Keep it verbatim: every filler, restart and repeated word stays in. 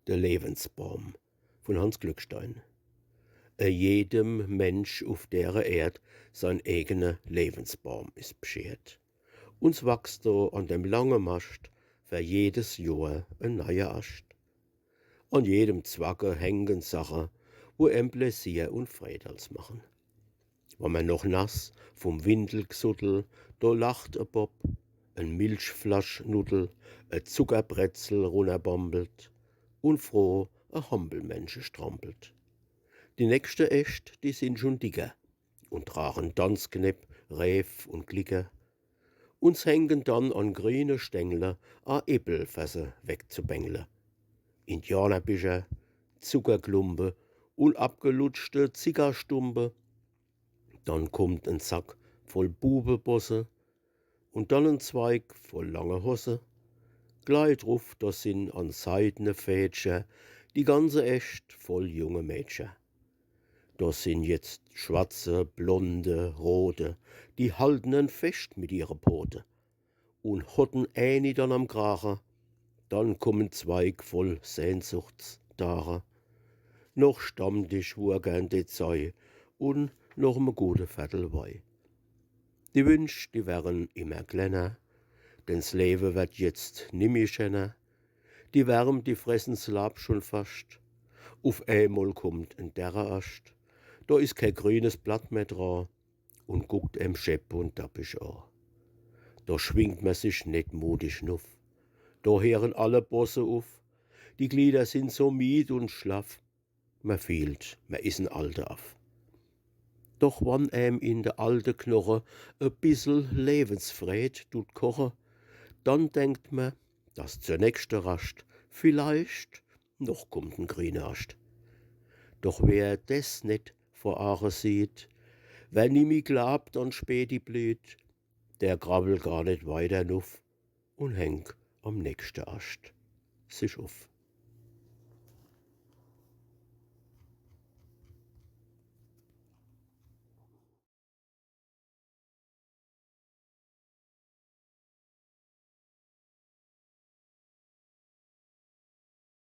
De Lewensbaum vun Hanns Glückstein. E jedem Mensch uf dere Erd sein egene Lewensbaum is beschert. Uns wachst do an dem lange Mascht for jedes Johr e neier Ascht. An jedem Zwacke hängen Sache, wo em Pläsier un Freid als machen. Wann mer noch nass vum Windelgsuddel, do lacht e Bopp, en Milchflaschnuddel, e Zuckerbretzel runnerbambelt un froh e Hampelmännche strampelt. Die nächste Äscht, die sin schun dicker un tragen Tanzknepp, Reef un Klicker. Uns hängen dann an griene Stängle a Äppel, fer se wegzubängle. Indianerbicher, Zuckerklumpe un abgelutschte Zigarstumpe. Dann kummt en Sack voll Bubebosse un dann en Zweig voll lange Hosse. Glei druf, do sin an seidne Fädcher die ganze Äscht voll junge Mädcher. Do sin jetzt schwarze, blonde, rote, die halten en fescht mit ihre Pote un hotten äni dann am Krache. Dann kummen Zweig voll Sehnsuchtsdache. Noch Stammtisch, wo er gern det sei, un noch me gute Vertel Wei. Die Wünsch, die werren immer klenner, denn s Lewe werd jetzt nimmi schenner. Die Wärm, die fressen s Lab schun fascht. Uf emol kummt en derrer Ascht, do is kee grünes Blatt mehr dra un guckt em schepp un dappisch a. Do schwingt mer sich net mutig nuff. Do heeren alle Bosse uff. Die Glieder sin so mied un schlaff. Mer fiehlt, mer is en alter Aff. Doch wann em in de alte Knoche e bissel Lewensfreed dut koche, dann denkt mer, dass zur nächste Rascht vielleicht noch kummt en griener Ascht. Doch wer des net vor Aache sieht, wer nimmi glaabt an späti Bliet, der krabbelt gar net weiter nuff un hängt am nächste Ascht sich uff.